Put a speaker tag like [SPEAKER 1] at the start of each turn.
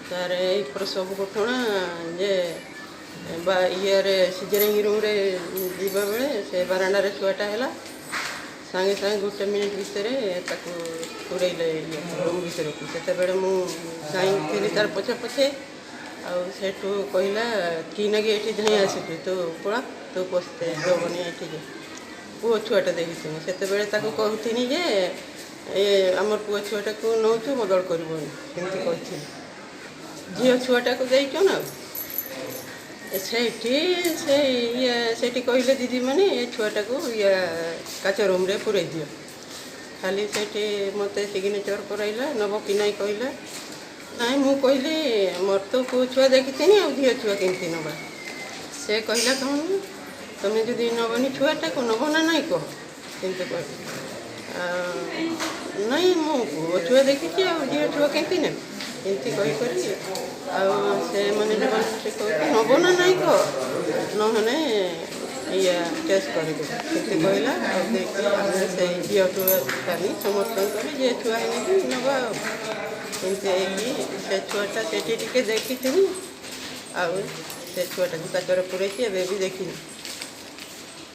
[SPEAKER 1] ତାର ଏଇ ପ୍ରସବ ଘଟଣା ଯେ ବା ଇଏରେ ସିଜରିଂ ରୁମ୍ରେ ଯିବା ବେଳେ ସେ ବାରଣ୍ଡାରେ ଛୁଆଟା ହେଲା। ସାଙ୍ଗେ ସାଙ୍ଗେ ଗୋଟେ ମିନିଟ୍ ଭିତରେ ତାକୁ ପୁରେଇଲେ ଇଏ ରୁମ୍ ଭିତରକୁ। ସେତେବେଳେ ମୁଁ ଧାଇଁଥିଲି ତାର ପଛେ ପଛେ। ଆଉ ସେଠୁ କହିଲା, କି ନାଗି ଏଠି ଧାଇଁ ଆସିଛୁ? ତୁ ପଳା, ତୁ ପଶତେ ଦେବନି ଏଠିକି। ପୁଅ ଛୁଆଟା ଦେଖିଥିନି ସେତେବେଳେ। ତାକୁ କହୁଥିନି ଯେ ଏ ଆମର ପୁଅ ଛୁଆଟାକୁ ନେଉଛୁ, ବଦଳ କରିବନି, ସେମିତି କହିଥିଲି। ଝିଅ ଛୁଆଟାକୁ ଦେଇଛ ନା। ସେଇଠି ସେ ଇଏ ସେଇଠି କହିଲେ ଦିଦିମାନେ, ଏ ଛୁଆଟାକୁ ଇଏ କାଚ ରୁମ୍ରେ ପୁରେଇ ଦିଅ। ଖାଲି ସେଇଠି ମୋତେ ସିଗ୍ନେଚର୍ କରାଇଲା। ନେବ କି ନାଇଁ କହିଲା। ନାଇଁ, ମୁଁ କହିଲି, ମୋର ତ ପୁଅ ଛୁଆ ଦେଖିଥିନି, ଆଉ ଝିଅ ଛୁଆ କେମିତି ନେବା? ସେ କହିଲା, କ'ଣ ତମେ ଯଦି ନେବନି ଛୁଆଟାକୁ, ନେବ ନା ନାଇଁ କହ, ଏମିତି କହିଲେ। ନାଇଁ, ମୁଁ ପୁଅ ଛୁଆ ଦେଖିଛି, ଆଉ ଝିଅ ଛୁଆ କେମିତି ନେବି? ଏମିତି କହିକରି ଆଉ ସେମାନେ ଜବରଦସ୍ତି କହୁଛି, ନେବ ନା ନାଇଁ କହ, ନହେଲେ ଇଏ କେସ୍ କରିଦେବୁ, ସେମିତି କହିଲା। ଆଉ ଦେଇକି ଆମେ ସେଇ ଝିଅ ଛୁଆ ଖାଲି ସମସ୍ତଙ୍କର ଯିଏ ଛୁଆ ହେଇନି ନେବା। ଆଉ ଏମିତି ହେଇକି ସେ ଛୁଆଟା ସେଠି ଟିକେ ଦେଖିଥିଲି। ଆଉ ସେ ଛୁଆଟାକୁ କାଚରେ ପୁରେଇଛି, ଏବେ ବି ଦେଖିନି।